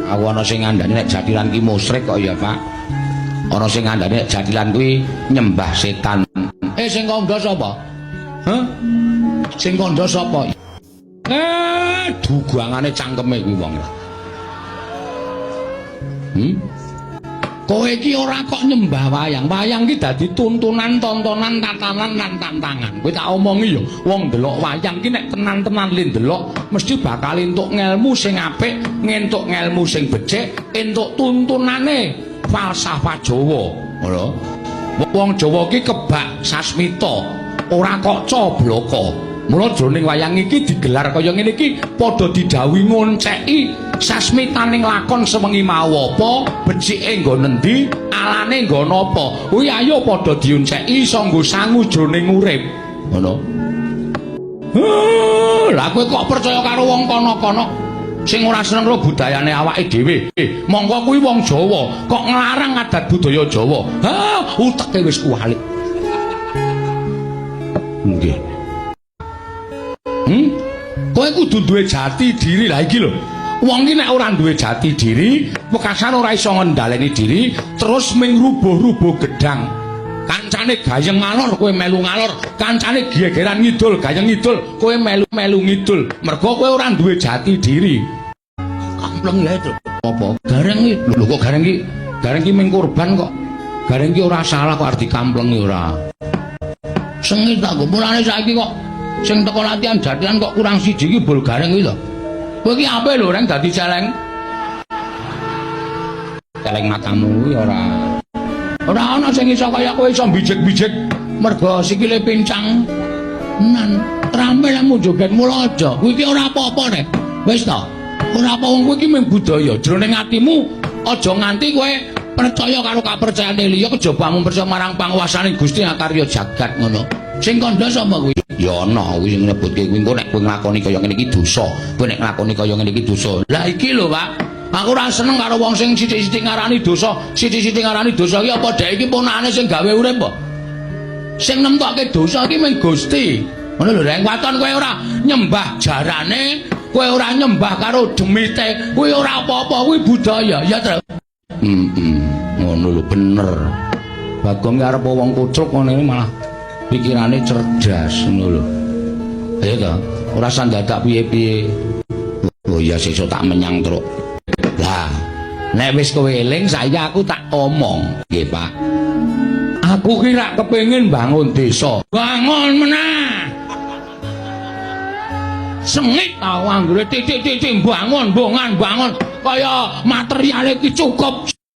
Aku ana sing ngandani nek jathilan ki musyrik kok ya, Pak. Ana sing ngandani nek jathilan kuwi nyembah setan. Eh, sing kandha sapa? Hah? Sing kandha sapa? Eh, dugangane cangkeme kuwi wong. Kowe iki ora kok nyembah wayang. Wayang ki dadi tuntunan, tontonan, tatanan lan tantangan. Kowe tak omongi ya, wong ndelok wayang ki nek tenan-tenan le ndelok mesti bakal entuk ngelmu sing apik, ngentuk ngelmu sing becik, entuk tuntunane falsafah Jawa. Ngono. Wong Jawa ki kebak sasmita, ora kok cobloko. Mula jroning wayang iki digelar kaya ngene iki padha didhawuhi ngonceki sasmitaning lakon sewengi mau apa, becike nggon endi, alane nggon apa. Kuwi ayo padha dionceki iso nggo sangu jroning urip. Ngono. Lah kowe kok percaya karo wong kono-kono sing ora seneng karo budayane awake dhewe. Mongko kuwi wong Jawa kok nglarang adat budaya Jawa. Ha, uteke wis kuwalik. Nggih. Kowe kudu duwe jati diri lah iki lho. Wong iki nek ora duwe jati diri, wekasan ora iso ngendhaleni diri, terus ming rubuh-rubuh gedang. Kancane gayeng ngalor, kowe melu ngalor. Kancane gegeran ngidul, gayeng ngidul, kowe melu-melu ngidul. Mergo kowe ora duwe jati diri. Kampleng ya itu. Apa? Gareng iki. Lho kok gareng iki? Gareng iki ming korban kok. Gareng iki ora salah kok arep dikamplengi ora. Sengit aku. Mulane saiki kok sing teko latihan jathilan kok kurang siji iki bol gareng kuwi lho. Kowe iki ape lho reng dadi celeng? Celeng matamu kuwi ora. Ora ana sing iso kaya kowe iso bijik-bijik mergo sikile pincang. Nan trampil lemu joget mula aja. Kuwi iki ora apa-apa nek. Wis to. Ora apa wong kuwi iki mung budaya. Jroning atimu aja nganti kowe percaya karo kapercayane liya kejaba mung percaya marang panguwasane Gusti akarya jagat ngono. Sing kandha sapa kuwi? Ya ana kuwi sing nyebutke kuwi engko nek kowe nglakoni kaya ngene iki dosa. Kowe nek nglakoni kaya ngene iki dosa. Lah iki lho, Pak. Aku ora seneng karo wong sing sithik-sithik ngarani dosa, sithik-sithik ngarani dosa iki apa dhek iki ponakane sing gawe urip apa? Sing nemtokke dosa iki mung Gusti. Ngono lho, Reng. Waton kowe ora nyembah jarane, kowe ora nyembah karo demite, kuwi ora apa-apa, kuwi budaya, ya to. Heeh, ngono lho bener. Bagong ki arep wong kucluk ngene malah pikirane cerdas ngono lho. Ayo to, ora usah dadak piye-piye. Oh iya sesuk tak menyang truk. Lah, nek wis kowe eling saiki aku tak omong, nggih Pak. Aku ki rak kepengin bangun desa. Bangun meneh. Sengit tau anggere titik-titik bangun, bongan, bangun kaya materiale iki cukup.